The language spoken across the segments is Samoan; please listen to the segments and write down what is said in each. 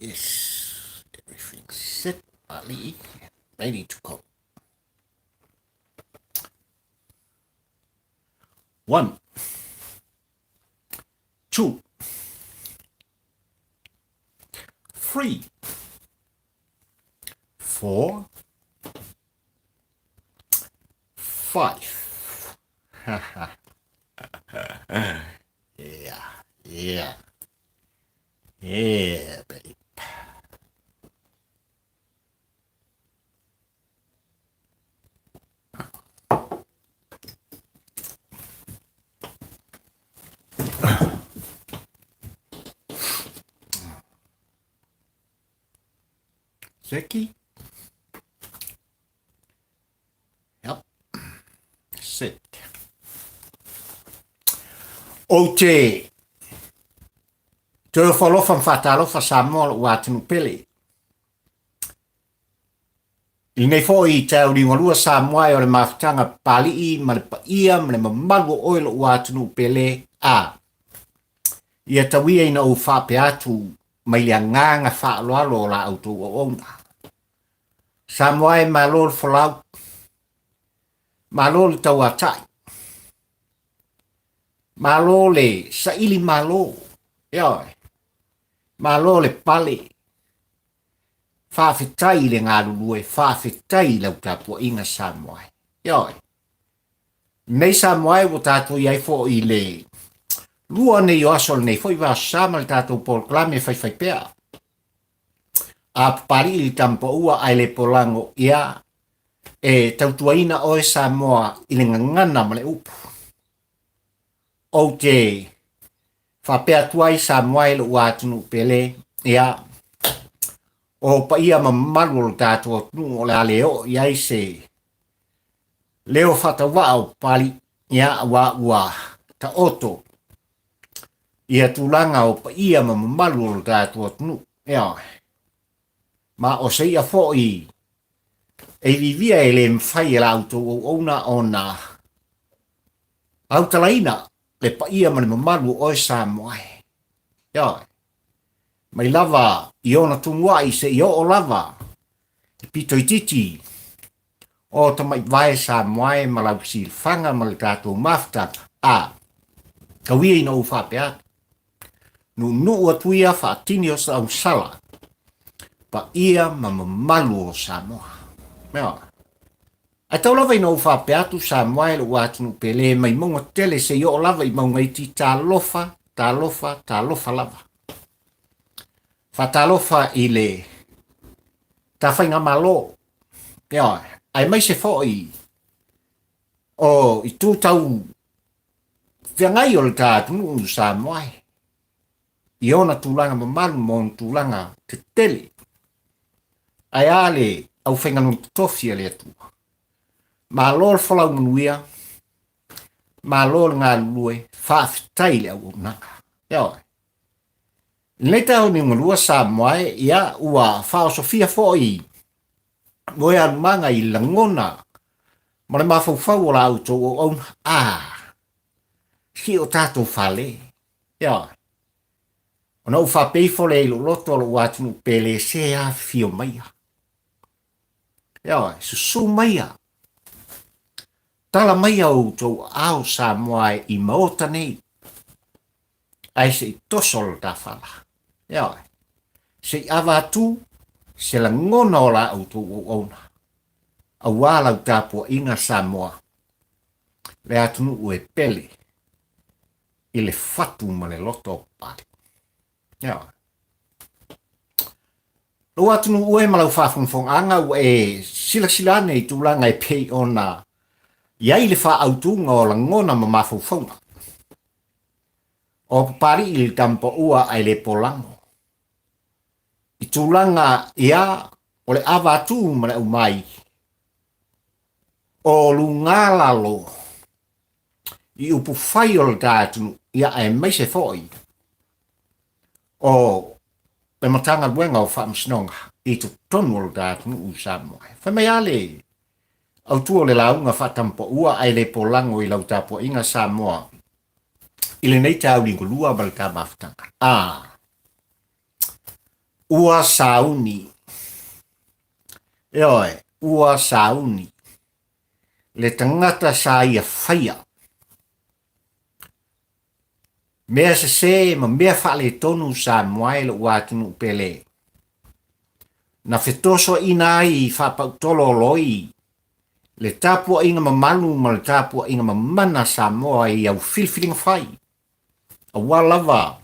Yes, everything's set, Papalii, ready to go. One, two, three, four, five. yeah, yeah. Yeah, babe. Zeki? Yep. Sit. Ou te toe alofa ma faatalofa Samoa lou atunuu pele. I lenei foi taeao liugalua Samoa e o le mafutaga Papalii ma le paia ma le mamalu o oe lou atunuu pele a ia tauia ina ou faapea atu mai le agaga faaaloalo o la outou auauna. Samoa e malo le folau, malo le tauatai, malo le saili malo, ioe, malo le pale, faafetai i le galulue, faafetai i lau tapuaiga Samoa e. Ioe. Nei Samoa e ua tatou i ai foi i le lua nei o aso o lenei foi vaiaso sa ma le tatou polokalame faifaipea. A Papalii i le Tamapaua ae le polago ia e tautuaina oe Samoa i le gagana ma le upu. Ou te faapea atu ai Samoa e lou atunuu pele, ia o paia ma mamalu o le tatou atunuu o le a le oo i ai se leo faatauvaa o Papalii, ia aua ua taoto ia tulaga o paia ma mamalu o lo tatou atunuu. Ioe. Ma o se ia foi e vivia e le mafai e la outou auauna ona autalaina le paia ma le mamalu o oe Samoa e. Ioe. Mai lava i ona tumuai seia oo lava i pito itiiti O Tamaivae Samoa e ma lau silafaga ma le tatou mafutaga, a, tau ia ina ou faapea atu, nuunuu atu ia faatini o sausala, paia ma mamalu o Samoa. Ioe. Ae tau lava ina ou faapea atu Samoa e lou atunuu pele mai mauga tele seia oo lava i mauga iti, talofa, talofa, talofa lava. Faatalofa i le tafaigamalo Ioe, aemaise foi o itu tau feagai o le ta atunuu o Samoa i ona tulaga mamalu ma ona tulaga tetele. Ae a le aufaigaluega totofi a le Atua. Malo le folau manuia, malo le galulue, faafetai le auaunaga. Ioe. I lenei taeao niugalua Samoa e, ia, ua faaosofia foi moe alumaga i lagona ma le mafaufau o la outou auauna. A, si o tatou fale. Ioe. Ona ou faapea ifo lea i lou loto o lou atunuu pele se afifio maia. Ioe, susu maia. Tala maia outou aao Samoa e i maota nei. Ae se i toso lo ta fala. Ioe. Se i ava atu se lagona o la outou auauna. Aua lau tapuaiga Samoa, le atunuu e pele i le fatu ma le loto o Papalii. Ioe. Lou atunuu e ma lau faafogafogaaga ua e silasila ane i tulaga e pei ona i ai le faaautuga o lagona ma mafaufauga. O Papalii le tamapaua ae le polago. I tulaga ia o le ava atu ma le aumai, o luga lalo i upu fai o le ta atunuu, ia aemaise foi o le Matagaluega o Faamasinoga i totonu o le ta atunuu i Samoa. Fai mai lava le autu o le lauga faatamapaua ae le polago i lau tapuaiga Samoa i lenei taeao liugalua ma le ta mafutaga. A. Ua sauni. Ioe, ua sauni. Le tagata sa ia faia. Mea sesē ma mea faaletonu Samoa e lo'u atunuu pele. Na fetosoaina ai faapautolo oloi le tapua'iga mamalu ma le tapua'iga mamana a Samoa i au filifiliga fai, auā lava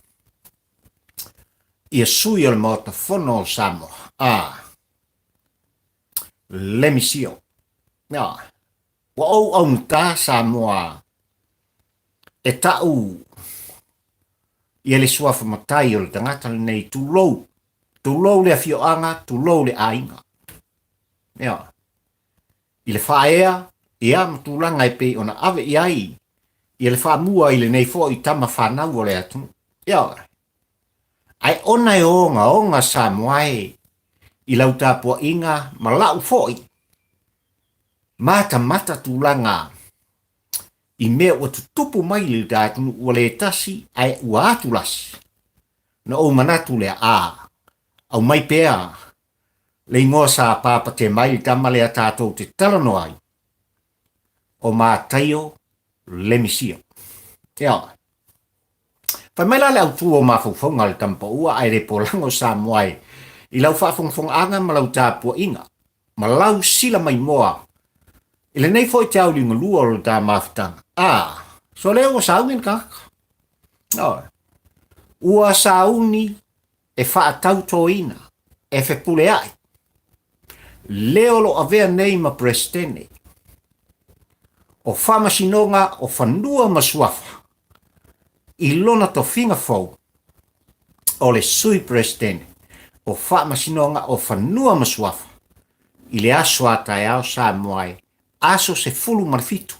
ia sui o le Maota Fono o Samoa, a le misio. Ua ou augata Samoa e ta'u ia le suafa matai o le tagata lenei, tulou, tulou le afioaga, tulou le aiga. Ioe. I le faaea, ia, ma tulaga e pei ona ave i ai ia le faamua i lenei foi tama fanau o le atunuu. Ioe. Ae ona e ogaoga Samoa e i lau tapuaiga ma la'u foi matamata tulaga i mea ua tutupu mai i le atunuu ua le tasi ae ua atulasi. Na ou manatu lea, a, aumai pea le igoa sa papate mai le tama lea tatou te talanoa ai, o Mataio Lemisio. Ioe. Fai mai la le autu o mafaufauga o le tama paua ae le polago Samoa e i lau faafogafogaaga ma lau tapuaiga ma lau sila maimoa i lenei foi te auliugalua o le ta mafutaga. A, so lea ua sauni le tagata. Ioe. Ua sauni e faatautoina, e fepuleai, le o lo avea nei ma Peresetene o Faamasinoga o Fanua ma Suafa i lona tofiga fou o le Sui Peresetene o Faamasinoga o Fanua ma Suafa i le aso a taeao Samoa e aso 17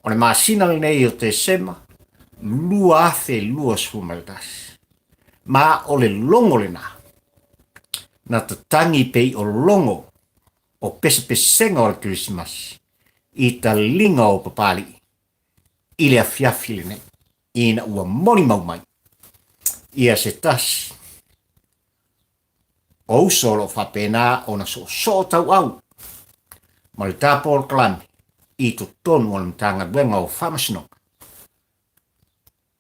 o le masina lenei o Tesema 2021. Ma o le logo lena na tatagi pei o logo o pesepesega o le Kerisimasi i taliga o Papalii i le afiafi lenei, ina ua molimau mai ia se tasi o uso o lo o faapena ona soosoo tauau ma le ta polokalame i totonu o le Matagaluega o Faamasinoga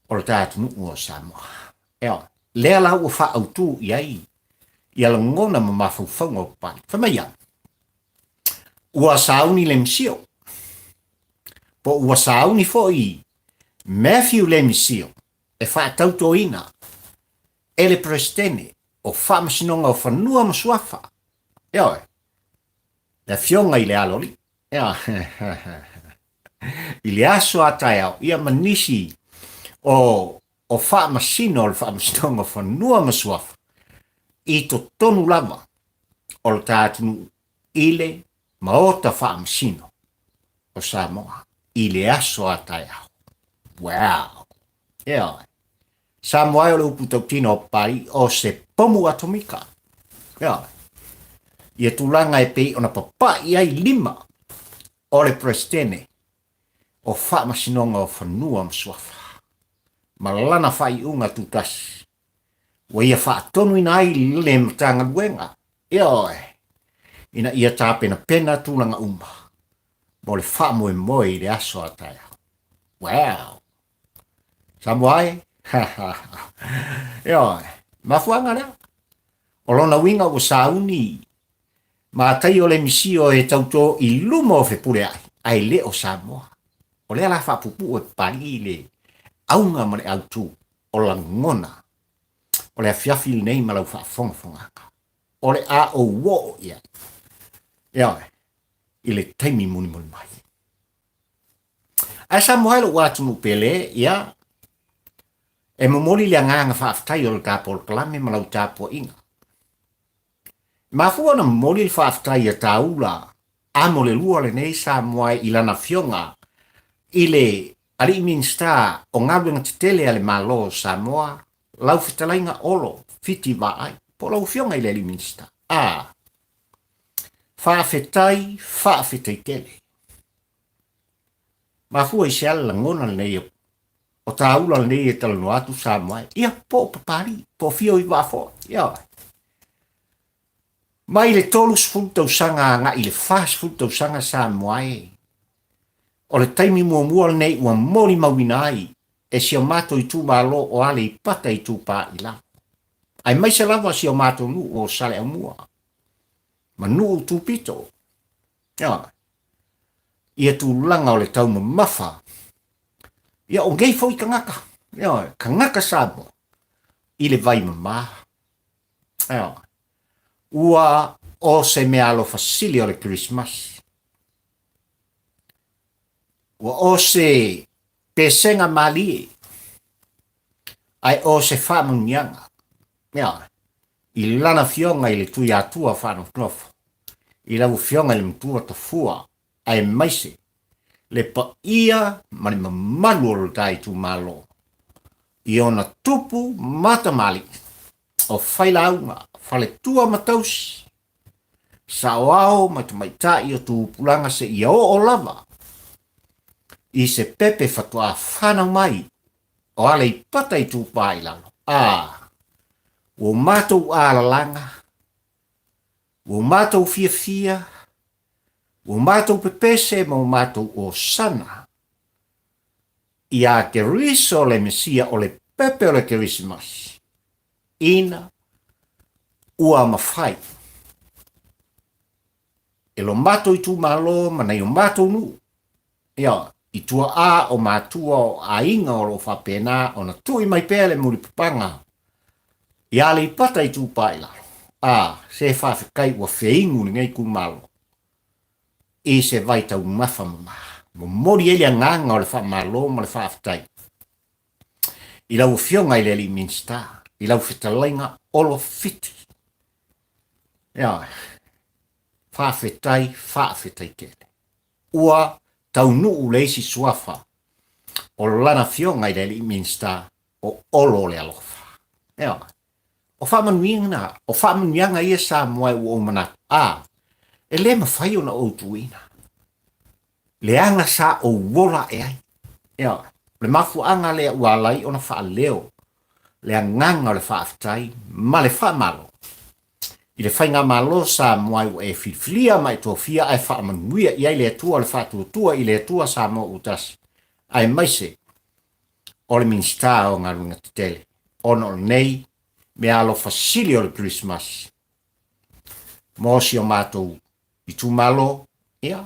o le ta atunuu o Samoa. Ioe, lea la ua faaautu i ai ia lagona ma mafaufauga o Papalii. Fai mai ia, ua sauni le misio, po ua sauni foi Matthew le misio e faatautoina e le Peresetene o Faamasinoga o Fanua ma Suafa, ioe, le Afioga i le Aloalii, i le aso a taeao, ia ma nisi o o faamasino o le Faamasinoga o Fanua ma Suafa i totonu lava o le ta atunuu i le Maota Faamasino o Samoa i le aso a taeao. Wow! Ioe. Samoa e o le upu tautino o Papalii o se pomu atomika. Ioe. Ia tulaga e pei ona papa'i ai lima o le Peresetene o Faamasinoga o Fanua ma Suafa ma lana faaiuga tutasi ua ia faatonuina ai le Matagaluega, ioe, ina ia tapenapena tulaga uma mo le faamoemoe i le aso a taeao. Wow! Samoa e! Ioe, mafuaaga lea. O lona uiga ua sauni matai o le misio e tautō i luma o Fepuleai, ae le o Samoa. O lea la faapuupuu e Papalii le auga ma le autū o lagona o le afiafi lenei ma lau faafogafogaga. O le a ou oo i ai, ioe, i le taimi mulimuli mai. Ae Samoa e lou atunuu pele, ia, e momoli le agaga faafetai o le ta polokalame ma lau tapuaiga. E mafua ona momoli le faafetai ia Taula amo le lua lenei Samoa i lana afioga i le Alii Minisita o Galuega Tetele a le Malo o Samoa, lau fetalaiga Olo Fiti Vaai, po o lau afioga i le Alii Minisita. A, faafetai, faafetai tele. Mafua i se ala lagona lenei o tāula lenei e talanoa atu Samoa e, ia, po o Papalii, po o Fio i Vaa foi, ioe. Mai le 30 tausaga agai i le 40 tausaga Samoa e. O le taimi muamua lenei ua molimauina ai e si o matou itumalo o Aleipata Itupa i Lalo, aemaise lava si o matou nuu o Saleaaumua ma nuu tupito. Ioe. Ia tulaga o le taumamafa. Ia o nei foi tagata, ioe, tagata Samoa i le vai mama. Ioe. Ua o se meaalofa sili o le Kerisimasi. Ua o se pesega malie, ae o se faamanuiaga. Ioe. I lana Afioga i le Tuiatua Faanofonofo, i lau Afioga i le Matua Tafua, aemaise le paia ma le mamalu o lo ta itumalo i ona tupu ma tamalii, o failauga, faletua ma tausi, saoao ma tamaitai o tupulaga seia oo lava i se pepe faatoa fanau mai o Aleipata Itupa i Lalo. A, ua matou alalaga, ua matou fiafia, ua matou pepese ma ua matou osana iā Keriso le Mesia o le pepe o le Kerisimasi, ina ua mafai e lo matou itumalo ma nai o matou nuu, ia, i tua'a o matua o aiga o lo o faapena ona tui mai pea le mulipapaga i Aleipata Itupa i Lalo, a, se faafetai ua feinu lenei itumalo i se vaitaumafa mama. Momoli ai le agaga o le faamalo ma le faafetai i lau Afioga i le Alii Minisita, i lau fetalaiga Olo Fiti. Ioe. Faafetai, faafetai tele. Ua taunuu le isi suafa o lana Afioga i le Alii Minisita o Olo o le Alofa. Ioe. O faamanuiaga, o faamanuiaga ia Samoa ua ou manatu, a, e le mafai ona ou tuuina. Leaga sa ou ola ae ai. Ioe. O le mafuaaga lea ua ala ai ona faaleo le agaga o le faafetai ma le faamalo i le Faigamalo Samoa ua e filifilia ma e tofia ae faamanuia i ai le Atua o le Faatuatua i le Atua Samoa ua tasi, aemaise o le Minisita o Galuega Tetele, ona o lenei meaalofa sili o le Kerisimasi mo si o matou itumalo, ia,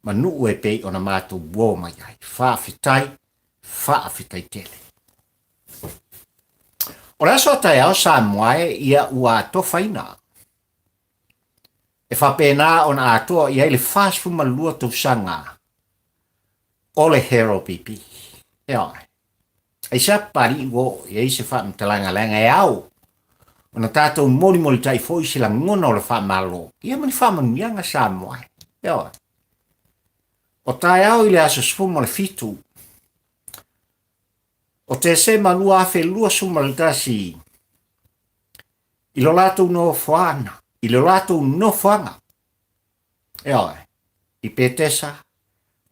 ma nuu e pei ona matou uo mai ai. Faafetai, faafetai tele. O le aso a taeao Samoa e ia ua atofaina e faapena ona atoa i ai le 42 tausaga o le Hero PP. Ioe. Aisea Papalii ua oo i ai se faamatalaga leaga e ao ona tatou molimolitai foi se lagona o le faamalo ia ma ni faamanuiaga Samoa. Ioe. O taeao i le aso 17 o Tesema 2021 i lo latou nofoaga, i lo latou nofoaga Ioe, i Petesa,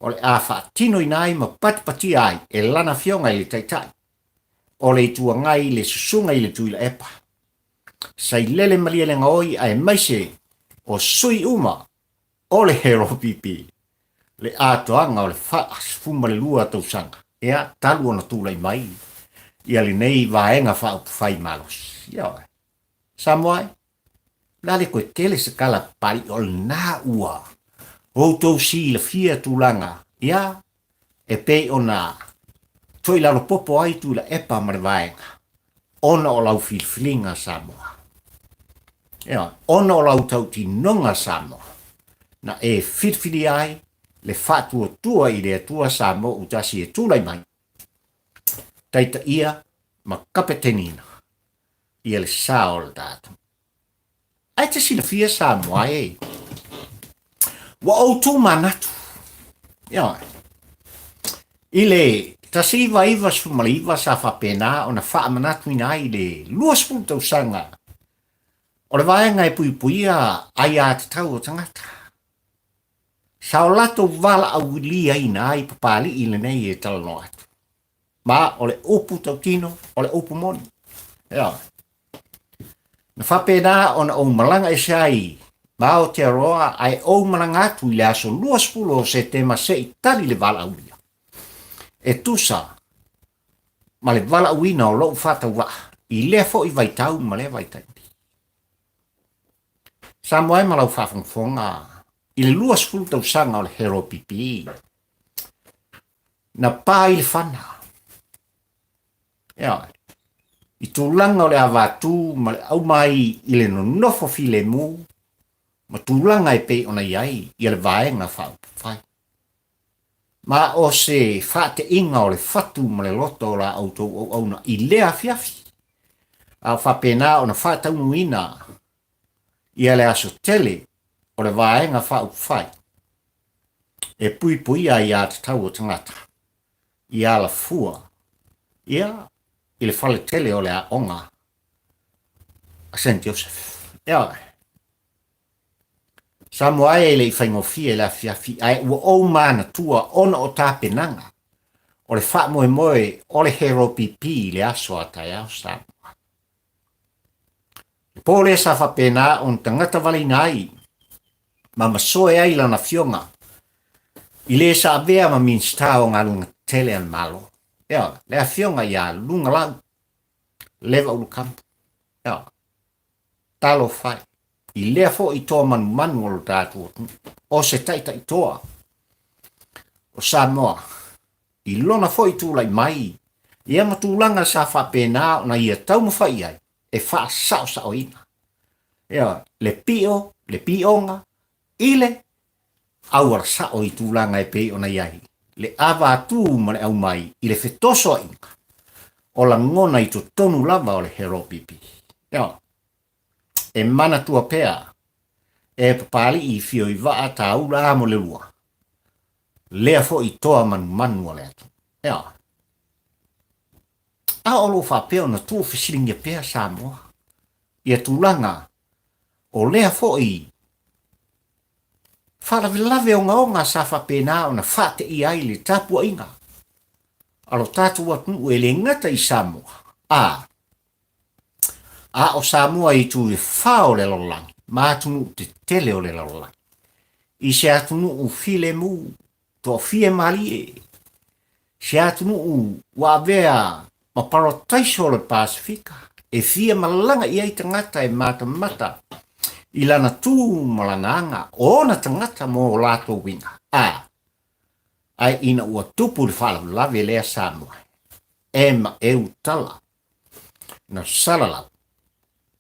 o le a faatinoina ai ma patipatia ai e lana afioga i le Taitai o le Itu Agai le Susuga i le Tuilaepa, Sailele Malielegaoi aemaise o sui uma o le LPP, le atoaga o le 42 tausaga, ea, talu ona tulai mai ia lenei Vaega Faaupufai malosi. Ioe. Samoa e, O le a le toe tele se tala pai o lena ua outou silafia tulaga ia e pei ona toilalopopo ai Tuilaepa ma le vaega ona o lau filifiliga Samoa. Ioe, ona o lau tautinoga Samoa na e filifilia ai le faatuatua i le Atua Samoa Utasi e tulai mai, taitaia ma kapeteniina ia le sa o le tatou. Ae te silafia Samoa e. Ua ou tumanatu. Ioe. I le 1999 sa faapena ona faamanatuina ai le 20 tausaga o le vaega e puipuia aiatatau o tagata. Sa o latou valaauiliaina ai Papalii lenei e talanoa atu. Ma o le upu tautino, o le upu moni. Ioe. Na faapena ona ou malaga ese ai ma Aotearoa ae ou malaga atu i le aso 20 o Setema se i tali le valaaulia e tusa ma le valaauina o lou faatauvaa i lea foi vaitau ma lea vaitaimi. Samoa e ma lau faafogafoga i le 20 tausaga o le HLPP na pa ai le fana. Ioe. I tulaga o le avatū ma le aumai i le nonofo filemu ma tulaga e pei ona i ai ia le Vaega Faaupufai. Ma o se faate'iga o le fatu ma le loto o la outou auauna i lea afiafi, a o faapena ona faataunuuina ia le aso tele o le Vaega Faaupufai e puipuia ai aiatatau a tagata i alafua ia i le fale tele o le aoga a Saint Joseph. Ioe. Samoa e le i faigofie le afiafi ae ua ou manatua ona o tapenaga o le faamoemoe o le HLPP i le aso a taeao Samoa. Le po lea sa faapena ona tagata valeina ai ma masoe ai lana afioga i le sa avea ma Minisita o Galuega Tetele a le Malo. Ioe, le afioga ia Lugalau Leva Ulukampu. Ioe, talofa e, i lea foi toa manumanu o lo tatou atunuu, o se taitai toa o Samoa i lona foi tulai mai ia ma tulaga sa faapena ona ia taumafai i ai e faasaosaoina. Ioe, le pio, le pioga i le auala sao i tulaga e pei ona i ai le avatū ma le aumai i le fetosoaina o lagona i totonu lava o le HLPP. Ioe, e manatua pea e Papalii Fioivaa Tāula Amolelua lea foi toa manumanu a le atunuu. Ioe. A o lo o faapea ona tuufesiligia pea Samoa ia tulaga o lea foi faalavelave ogaoga sa faapena ona faateia ai le tapuaiga a lo tatou atunuu e le gata i Samoa, a a o Samoa i itu e fa o le lalolagi ma atunuu tetele o le lalolagi, i se atunuu filemu toafia malie, se atunuu ua avea ma parataiso o le Pasefika e fia malaga i ai tagata e matamata i lana tu ma lana aga o ona tagata mo o latou uiga, a ae ina ua tupu le faalavelave lea Samoa e maeu tala na salalau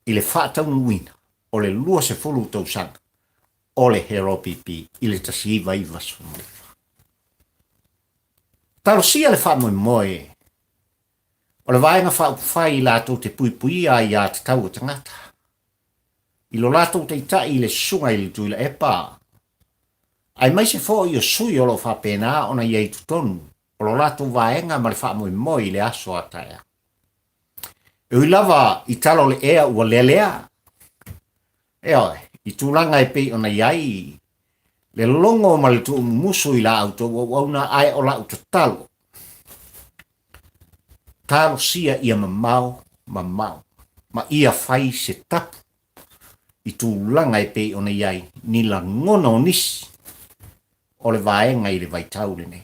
i le faataunuuina o le 20 tausaga o le HLPP i le 1999. Talosia le faamoemoe o le Vaega Faaupufai latou te puipuia aiatatau a tagata i lo latou taitai i le Susuga i le Tuilaepa, aemaise foi o sui o lo o faapena ona i ai i totonu o lo latou vaega ma le faamoemoe i le aso a taeao. E ui lava i tala o le ea ua lealea, ioe, i tulaga e pei ona i ai le logo ma le tuumumusu i la outou auauna, ae o lau tatalo, talosia ia mamao, mamao, ma ia fai se tapu i tulaga e pei ona i ai ni lagona o nisi o le vaega i le vaitau lenei.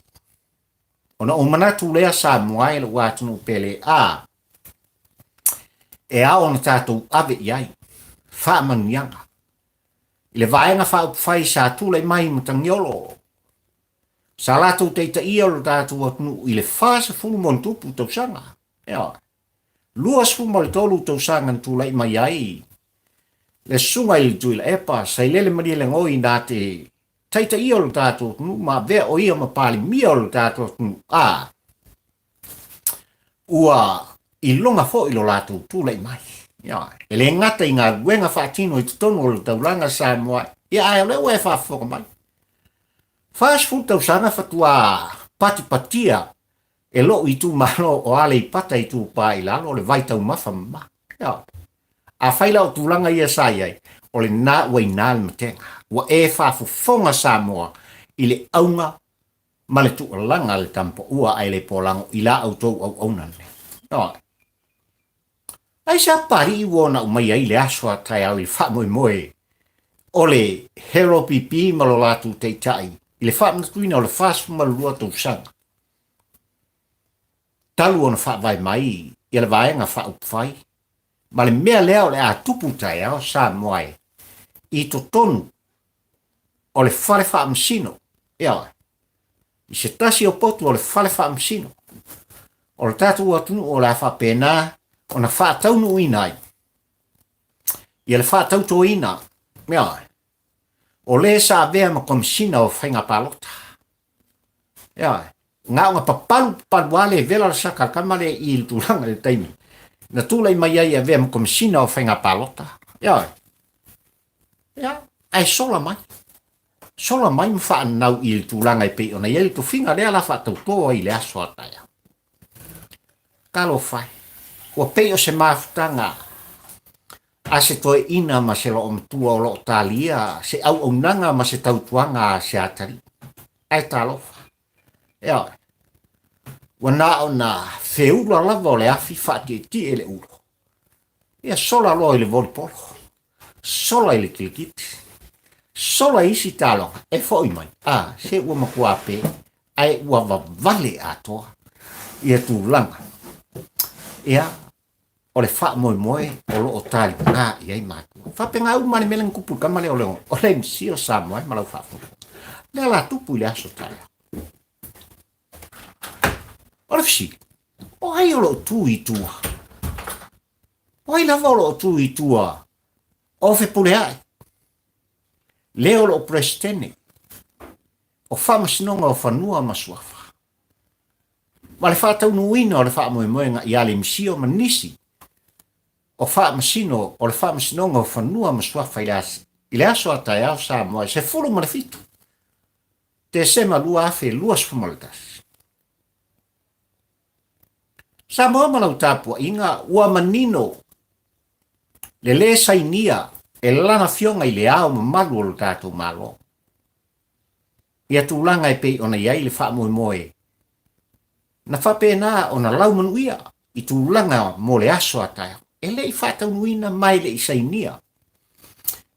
Ona ou manatu lea Samoa e lou atunuu pele a e ao ona tatou ave i ai faamanuiaga i le vaega faaupufai sa tulai mai i Matagiolo sa latou taitaia o lo tatou atunuu i le 40 ma tausaga. Ioe. 23 tausaga na tulai mai ai le susuga i le Tuilaepa Sailele Malielegaoi na te taitaia o lo tatou atunuu ma avea o ia ma Palemia o lo tatou atunuu, a ua iloga foi lo latou tulai mai. Ioe. E le gata i galuega faatino i totonu o le taulaga Samoa, ia ae o lea ua e faafofoga mai. 40 tausaga faatoa patipatia e lou itumalo o Aleipata Itupa i Lalo le vai taumafa mama. Ioe. Afai la o tulaga ia sa i ai, o lena ua ina le matega. Ua e faafofoga Samoa i le auga ma le tuualaga a le tama paua ae le polago i la outou auauna lenei. Ioe. Aisea Papalii ua ona aumai ai le aso a taeao i le faamoemoe o le HLPP ma lo latou taitai i le faamanatuina o le 42 tausaga talu ona faavae mai ia le Vaega Faaupufai ma le mea lea o le a tupu taeao Samoa e i totonu o le fale faamasino, ioe, i se tasi o potu o le fale faamasino o le tatou atunuu o le a faapena ona faataunuuina ai ia le faatautoina, ioe, o le sa avea ma Komesina o Faiga Palota. Ioe, na ona papalu papalu lava le vela le saka a le tama lea i le tulaga i le taimi na tulai mai ai e avea ma Komesina o Faiga Palota. Ioe, ia, ae sola mai, sola mai ma faanau i le tulaga e pei ona i ai le tofiga lea la faatauto ai i le aso a taeao. Talofa e, ua pei o se mafutaga a se toeaina ma se loomatua o lo o talia se auaunaga ma se tautuaga a se atalii. Ae talofa, ioe, ua na ona feula lava o le afi faatietie le ulo. Ia sola loa i le volipolo, sola i le kilikiti, sola i isi taaloga, e foi mai, a, se ua matua pe, ae ua vavale atoa ia tulaga. Ia, o le faamoemoe o lo o taliga i ai matua. Faapena uma le mea lea na tupu i le tama lea o le, o le MC o Samoa ma lau faafogafoga. Lea la tupu i le aso taeao. O le fesili, o ai o lo o tu i tua? O ai lava o lo o tu i tua o Fepuleai? Lea o lo o Peresetene o Faamasinoga o Fanua ma Suafa. Ma le faataunuuina o le faamoemoega ia Lemsio ma nisi o Faamasino o le Faamasinoga o Fanua ma Suafa i le aso a taeao Samoa e 17 Tesema 2021. Samoa ma lau tapuaiga ua manino le lē sainia e lana Afioga i le Ao Mamalu o lo tatou Malo ia tulaga e pei ona i ai le faamoemoe na faapena ona laumanuia i tulaga mo le aso a taeao e le i faataunuuina ma e le i sainia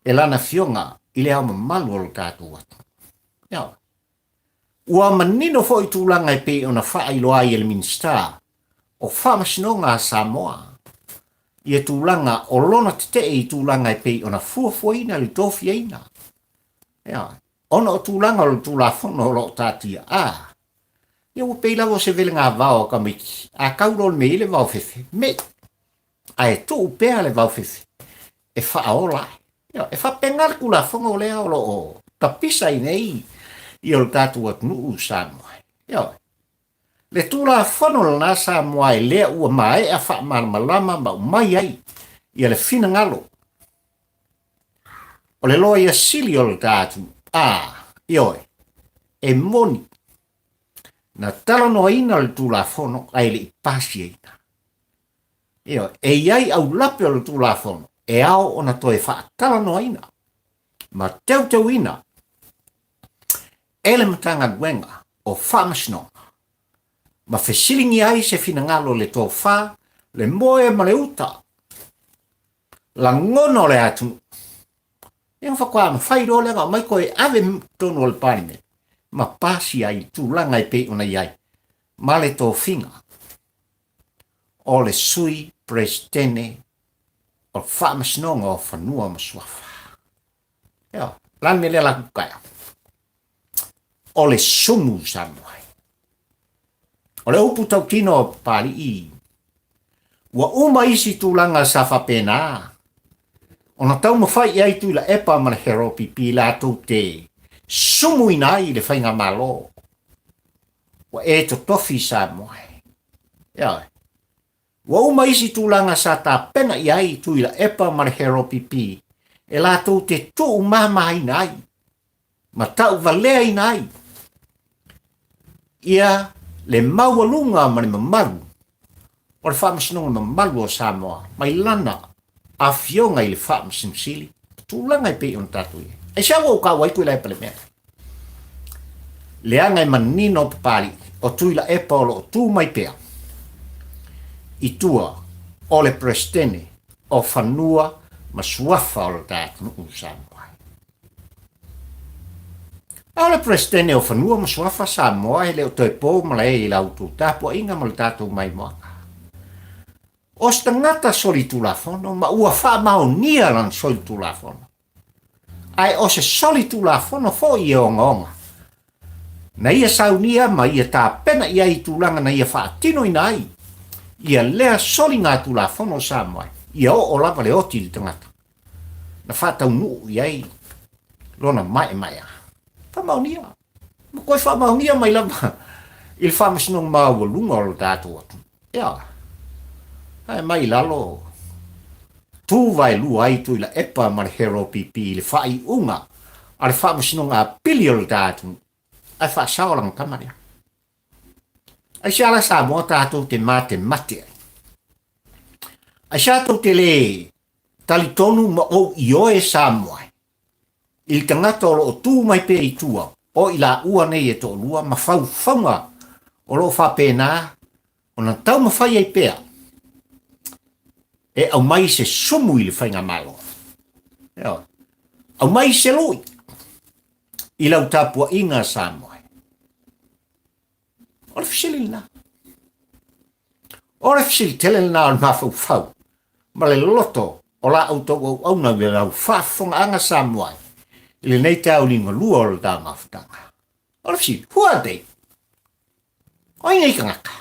e lana Afioga i le Ao Mamalu o lo tatou atunuu. Ioe. Ua manino foi tulaga e pei ona faailoa ai e le Minisita o Faamasinoga a Samoa ia tulaga o lona tetee i tulaga e pei ona fuafuaina le tofiaina. Ioe. Ona o tulaga o le Tulafono o lo o taatia, a, ia ua pei lava o se velega vao a tamaiti, a tau loa le mea i le vaofefe, me i, ae tuu pea le vaofefe e faaola ai. Ia, e faapena le Tulafono lea o lo o tapisa ai nei i o le tatou atunuu Samoa. Ioe. Le Tulafono lena Samoa e lea ua maea faamalamalama ma aumai ai ia le finagalo o le Loia Sili o le ta atunuu. A, ioe, e moni na talanoaina le Tulafono ae le i pasiaina. Ioe, e i ai aulape o le Tulafono e ao ona toe faatalanoaina ma teuteuina e le Matagaluega o Faamasinoga ma fesiligia ai se finagalo i le tofa, le moe ma le uta lagona o le atunuu. Ia na faatoa mafai loa lea ona aumai toe ave i totonu o le Palemene ma pasi ai i tulaga e pei ona i ai ma le tofiga o le Sui Peresetene o le Faamasinoga o Fanua ma Suafa. Ioe, o le a le mea lea la tupu taeao? O le sumu Samoa. O le upu tautino o Papalii, ua uma isi tulaga sa faapena ona taumafai i ai Tuilaepa ma le HLPP latou te sumuina ai le faigamalo ua e totofi Samoa. Ioe. Ua uma isi tulaga sa tapena i ai Tuilaepa ma le HLPP e latou te tuumamaina ai ma tauvaleaina ai ia le maualuga ma le mamalu o le Faamasinoga Mamalu o Samoa mai lana Afioga i le Faamasino Sili, tulaga e pei ona tatou i ai. Aisea ua ou tau ai Tuilaepa le mea lea? Leaga e manino Papalii o Tuilaepa o lo o tu mai pea i tua. o le Peresetene o Fanua ma Suafa o le ta atunuu Samoa. A o le Peresetene o Fanua ma Suafa Samoa e le o toe po malae i la outou tapuaiga ma le tatou maimoaga. O se tagata solitulafono ma ua faamaonia lana solitulafono, ae o se solitulafono foi e ogaoga na ia saunia ma ia tapena i ai i tulaga na ia faatinoina ai ia lea soligatulafono o Samoa, ia oo lava le oti i le tagata na faataunuu i ai lona maemaea. Faamaonia, ma toe faamaonia mai lava i le faamasinoga maualuga o lo tatou atunuu. Ia, ae mai i lalo, tu vaelua ai Tuilaepa ma le HRPP i le faaiuga a le faamasinoga apili o le ta atunuu, ae faasao lana tama lea. Aisea la Samoa tatou te matemate ai? Aisea tou te le talitonu ma ou ioe Samoa i le tagata o lo o tu mai pea i tua o i laua nei e toalua ma faufauga o lo o faapena ona taumafai ai pea e aumai se sumu i le faigamalo. Ioe. Aumai se lui i lau tapuaiga Samoa. O le fesili lena. O le fesili tele lena o le mafaufau ma le loto o la outou auauna i lau faafofogaaga Samoa i lenei taeao liugalua o le ta mafutaga. O le fesili, who are they? O ai nei tagata?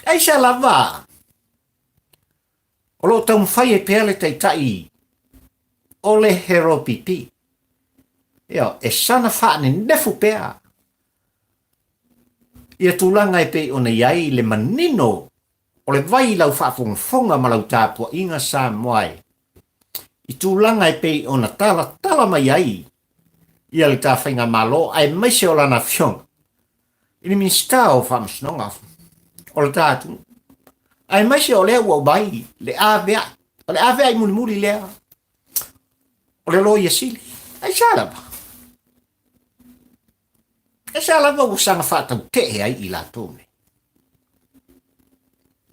Aisea lava o lo o taumafai ai pea le taitai o le HRPP. Ia, e sana faanenefu pea ia tulaga e pei ona i ai le manino o le vai i lau faafogafoga ma lau tapuaiga Samoa e i tulaga e pei ona talatala mai ai ia le ta faigamalo aemaise o lana afioga i le Minisita o Faamasinoga o le ta atunuu, aemaise o lea ua aumai le aveai, o le aveai mulimuli lea o le Loia Sili. Aisea lava? Aisea lava ua saga faatautee ai i latou nei?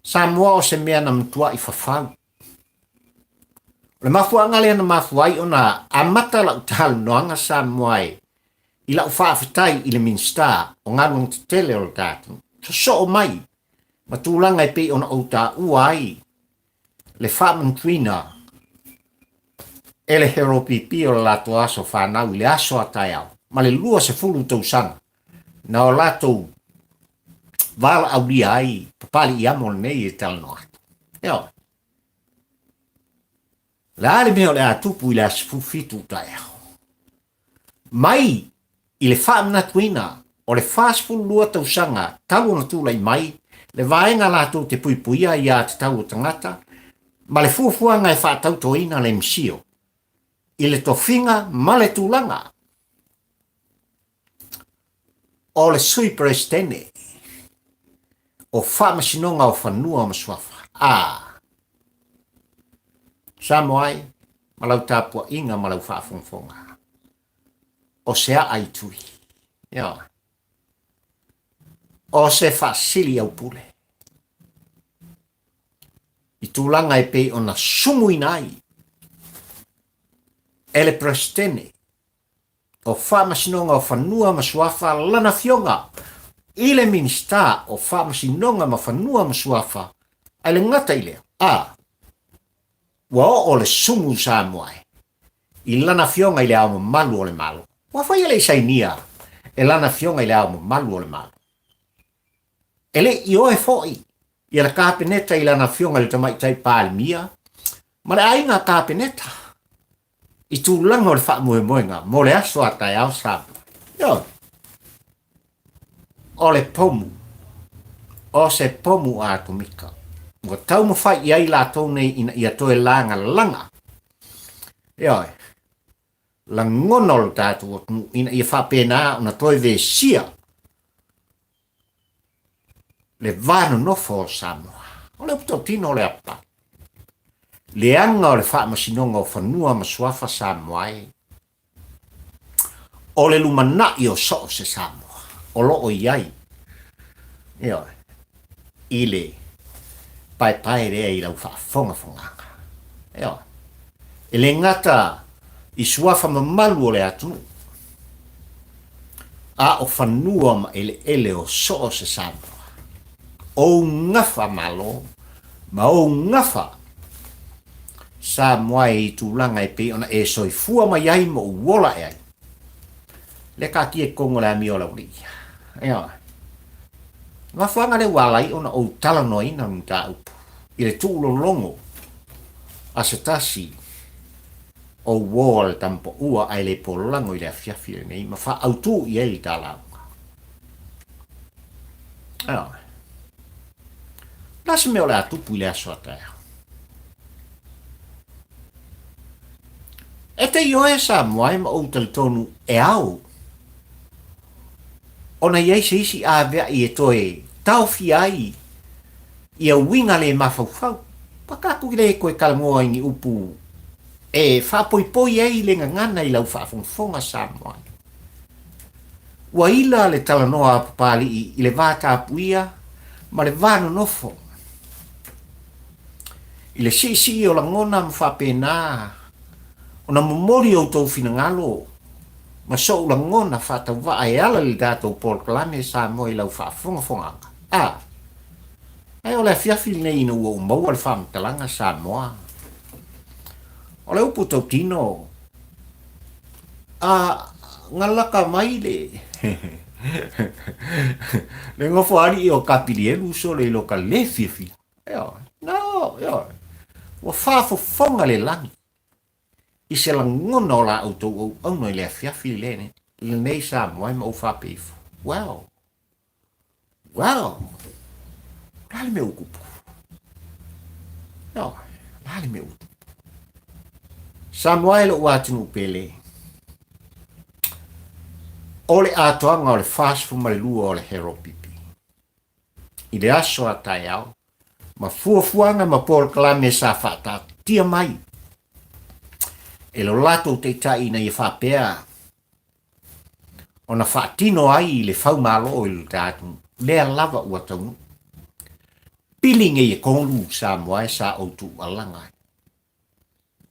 Samoa o se mea na matuai fafau. O le mafuaaga lea na mafua ai ona amata lau talanoaga Samoa e i lau faafetai i le Minisita o Galuega Tetele o le ta atunuu, sosoo mai ma tulaga e pei ona ou taua ai le faamanatuina e le HRPP o le latou aso fanau i le aso a taeao ma le 20 tausaga na o latou valaaulia ai Papaliiamo lenei e talanoa atu. Ioe. Le a le mea o le a tupu i le aso 17 taeao? Mai i le faamanatuina o le 42 tausaga talu ona tulai mai le vaega latou te puipuia aiatatau o tagata ma le fuafuaga e faatautoina le MCIL i le tofiga ma le tulaga o le Sui Peresetene o Faamasinoga o Fanua ma Suafa, a Samoa ai ma lau tapuaiga ma lau faafogafoga, o se aa i tui, ioe, o se faasili aupule i tulaga e pei ona sumuina ai e le Peresetene o Faamasinoga o Fanua ma Suafa lana afioga i le Minisita o Faamasinoga ma Fanua ma Suafa, ae le gata i lea, a ua oo le sumu Samoa e i lana afioga i le Ao Mamalu o le Malo. Ua fai e le i sainia e lana afioga i le Ao Mamalu o le Malo. E le i ioe foi ia le Kapeneta i lana afioga i le Tamaitai Palemia ma le aiga Kapeneta i tulaga o le faamoemoega mo le aso a taeao Samoa. Ioe. O le pomu, o se pomu atomika, ua taumafai i ai latou nei ina ia toe lagalaga. Ioe. Lagona o le tatou atunuu ina ia faapena ona toe vesia le va nonofo o Samoa. O le upu tautino o le apa. Leaga o le faamasinoga o fanua ma suafa Samoa e. O le lumanai o so o se Samoa o lo o i ai. Ioe. I le. paepae lea i lau faafogafogaga. Ioe. E le gata i suafa mamalu o le atunuu, a o fanua ma eleele o so o se Samoa. Ou gafa Malo ma ou gafa Samoa e i tulaga e pei ona e soifua mai ai ma ou ola ae ai. Lea taatia i totonu o le amio a le aualii. Ioe. O le mafuaaga lea ua ala ai ona ou talanoaina le mataupu i le tuulologo a se tasi o uo a le tamapaua ae le polago i le afiafi lenei ma faaautu i ai le ta lauga. Ioe. O le a se mea o le a tupu i le aso a taeao? E te ioe Samoa e ma ou talitonu e ao ona i ai se isi avea'i e toe taofia ai ia uiga le mafaufau. Ua tatou le toe talanoa i ni upu e faapoipoi ai le gagana i lau faafogafoga Samoa. Ua ila le talanoa a Papalii i le va tapuia ma le va nonofo. I le siisii o lagona ma faapena ona momoli outou finagalo ma so'u lagona faatauvaa e ala i le tatou polokalame Samoa i lau faafogafogaga. A, ae o le afiafi lenei ina ua ou maua le faamatalaga Samoa. O le upu tautino, a galaka mai le le nofoalii o Kapilielu sole i loka le fiafia. Ioe, no, ioe. Ua faafofoga le lagi i se lagona o la outou auauna i le afiafi lenei Samoa e ma ou faapea ifo, Well, well, o le a le mea ua tupu? Ioe, o le a le mea ua tupu? Samoa e lou atunuu pele, o le atoaga o le 42 o le Heropipi. I le aso a taeao, ma fuafuaga ma polokalame sa faataatia mai e lo latou taitai ina ia faapea ona faatino ai le faumalo i lo tatou lea lava ua taunuu. Pili nei e tolu Samoa e sa ou tuualaga ai.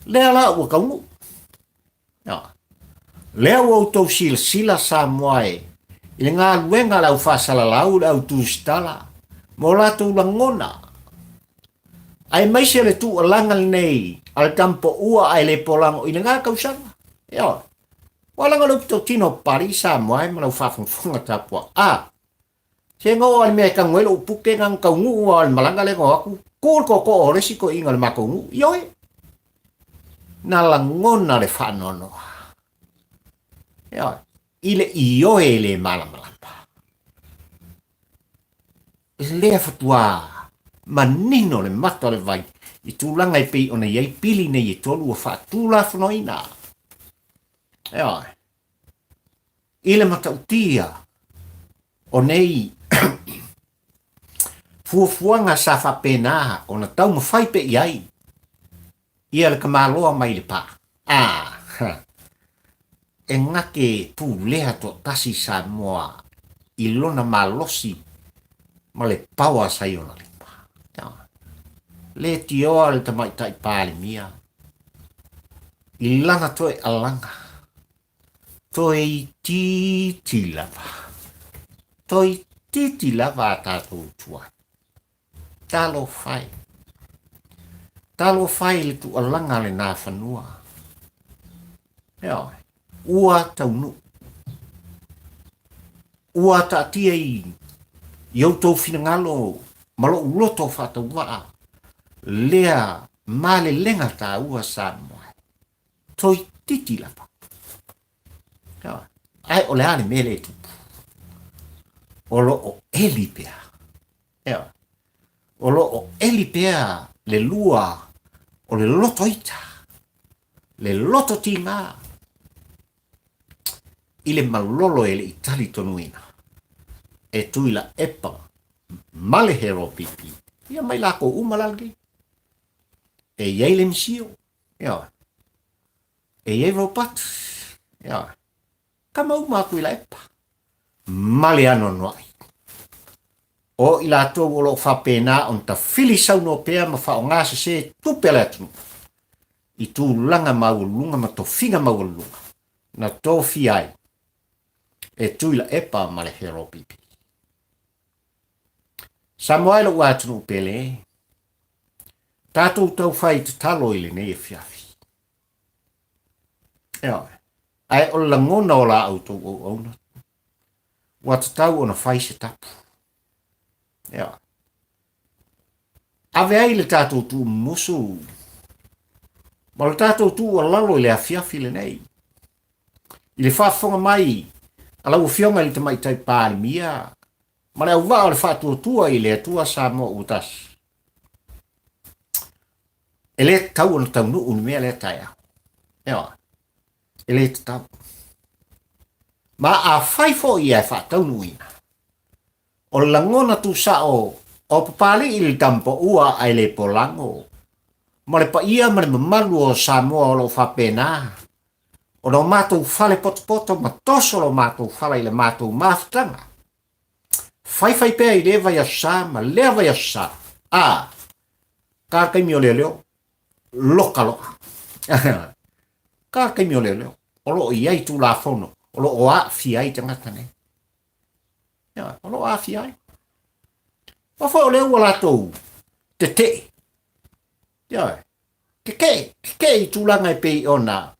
Lea la ua taunuu. Lea ua outou silasila Samoa e i le galuega a le au faasalalau, le au tusitala, ma o latou lagona, aemaise le tuualaga lenei a le tamapaua ae le polago i lena tausaga. Ioe. Ua laga le upu tautino Papalii Samoa e ma lau faafogafoga tapuai. A, Se na oo lava i le mea e tago ai lou puke na na taunuu lava i le malaga lea na o atu, tu le tootoo o le isi toeaina o le matou nuu, ioe, na lagona le faanoanoa, ioe, i le ioe e le malamalama. Lea faatoa manino le mata o le vai i tulaga e pei ona i ai pili nei e tolu ua faatulafonoina. Ioe. I le matautia o nei fuafuaga sa faapena ona taumafai pea i ai ia le tamaloa mai le pa, a e gate pulea toatasi Samoa i lona malosi ma le paoa sa i ona lima. Letioa le Tamaitai Palemia i lana toe alaga Toeitiiti lava. Toeitiiti lava a tatou tuai. Talofa e. Talofa e i le tuualaga lena fanua. Ioe. Ua taunuu. Ua taatia i i outou finagalo ma lou loto faatauvaa lea malelega taua Samoa. Toeitiiti lava. Ae o le a le mea lea e tupu? O lo o eli pea. Ioe. O lo o eli pea le lua o le loto ita, le loto tigā i le malolo e le i talitonuina e Tuilaepa ma le Heropipi, ia mai lakou uma la lenei. E i ai le misio, Ioe. E i ai Robert. Ioe. Tama uma a Tuilaepa. Ma le anoanoai. O i latou o lo o faapena ona tafili saunoa pea ma faaaoga sese tupe a le atunuu i tulaga maualuluga ma tofiga maualuluga na tofia ai e Tuilaepa ma le Heropipi. Samoa e lou atunuu pele, tatou taufai tatalo i lenei afiafi. Ioe, ae o le lagona o la outou auauna, ua tatau ona fai se tapu. Ioe. Ave ai le tatou tuumumusu ma le tatou tuualalo i le afiafi lenei. I le faafofoga mai a lau Afioga i le Tamaitai Palemia ma le auvaa o le Faatuatua i le Atua Samoa ua tasi, e le tatau ona taunuu le mea lea taeao. Ioe, e le tatau. Ma afai foi ia e faataunuuina, o le lagona tuusao o Papalii i le Tamapaua ae le polago, ma le paia ma le mamalu o Samoa o lo o faapena ona o matou fale potopoto ma toso lo matou fala i le matou mafutaga. Faifai pea i lea vaiaso sa ma lea vaiaso sa. A, ka taimi o leoleo, loka loa. Ka taimi o leoleo, o lo o i ai Tulafono, o lo o aafia ai tagata nei. Ia, o lo o aafia ai. Aua foi o lea ua latou tetee. Ia, tetee, tetee i tulaga e pei ona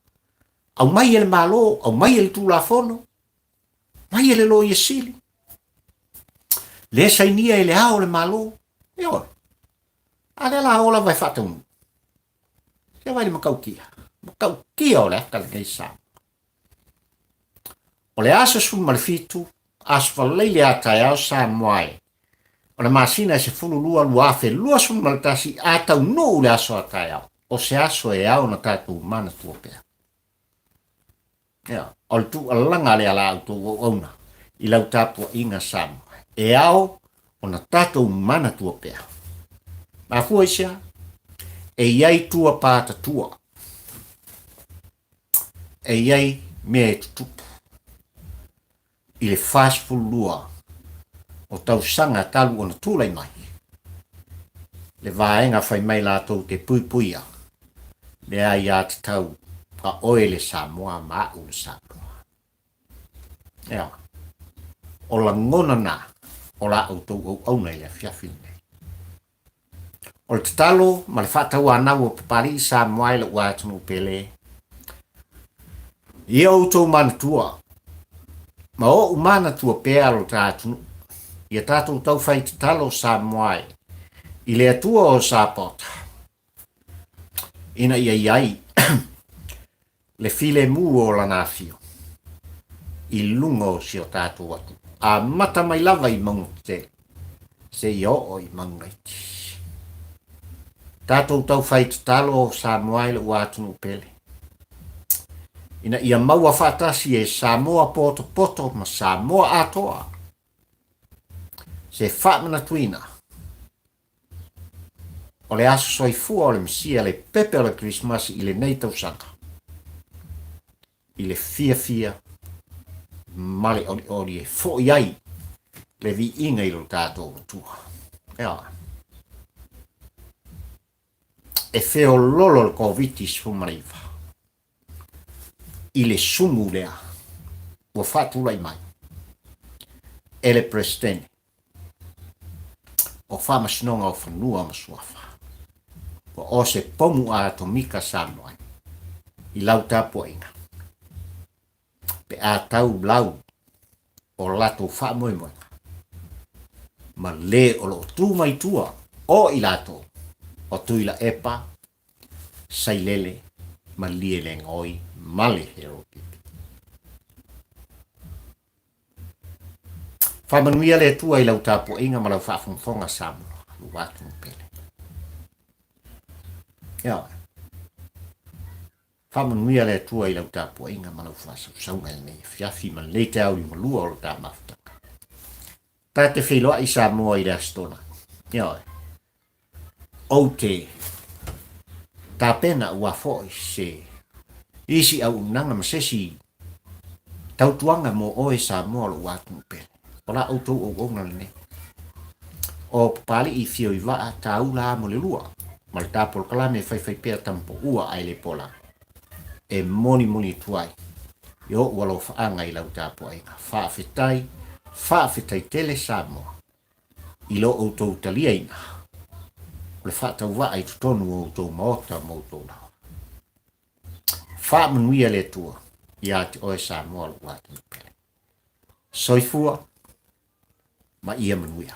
aumai e le Malo, aumai e le Tulafono, aumai e le Loia Sili, le sainia e le Ao o le Malo. Ioe. A lea la o lava e faataunuu. Sia vai le matautia. Matautia o le ata lenei Samoa. O le aso 17, aso Faraile a taeao Samoa e, o le masina e 12 2021 a taunuu le aso a taeao, o se aso e ao ona tatou manatua pea. Ia, o le tuualalaga lea a la outou auauna i lau tapuaiga Samoa, e ao ona tatou manatua pea. Mafua i se a? E i ai tua pātatua. E i ai mea e tutupu i le 42 o tausaga talu ona tulai mai le vaega fai mai latou te puipuia le aiatatau a oe le Samoa ma a'u le Samoa. Ea, o lagona na o la outou auauna i le afiafi lenei. O le tatalo ma le faatauanau o Papalii Samoa i lou atunuu pele, ia outou manatua, ma ou manatua pea lo ta atunuu, ia tatou taufai tatalo Samoa e, i le Atua o Sapota, ina ia i ai le filemu o lana afio i luga o si o tatou atunuu, amata mai lava i mauga tetele seia oo i mauga iti. Tatou taufai tatalo Samoa i lou atunuu pele, ina ia maua faatasi e Samoa potopoto ma Samoa atoa se faamanatuina O le aso soifua o le Mesia le pepe o le Kerisimasi i lenei tausaga, i le fiafia ma le olioli e foi ai le viiga i lo tatou Atua. Ioe. E feololo le Koviti-19 i le sumu lea ua faatulai mai e le Peresetene o Faamasinoga o Fanua ma Suafa. Ua o se pomu atomika Samoa i lau tapuaiga pe a tau lau o latou faamoemoega ma le o lo o tu mai tua o i latou o Tuilaepa, Sailele, Malielegaoi ma le Heropipi. Faamanuia le Atua i lau tapuaiga ma lau faafogafoga Samoa, lou atunuu pele. Ioe. Faamanuia le Atua i lau tapuaiga ma lau faasausauga i lenei afiafi ma lenei taeao liugalua o lo ta mafutaga. Ta te feiloai Samoa i le Aso Toonai. Ioe. Ou te tapena ua foi se isi auaunaga ma se isi tautuaga mo oe Samoa lou atunuu pele. O la outou auauna lenei. O Papali'i fio i vaa tāula a mo le lua, ma le ta polokalame e faifai pea tamapoua ae le pola, e monimoni atu ai i o'u alofaaga i lau tapuaiga. Faafetai, faafetai tele Samoa i lo outou taliaina o le faatauvaa i totonu o outou maota ma outou laoa. Faamanuia le Atua ia te oe Samoa lou atunuu pele. Soifua ma ia manuia.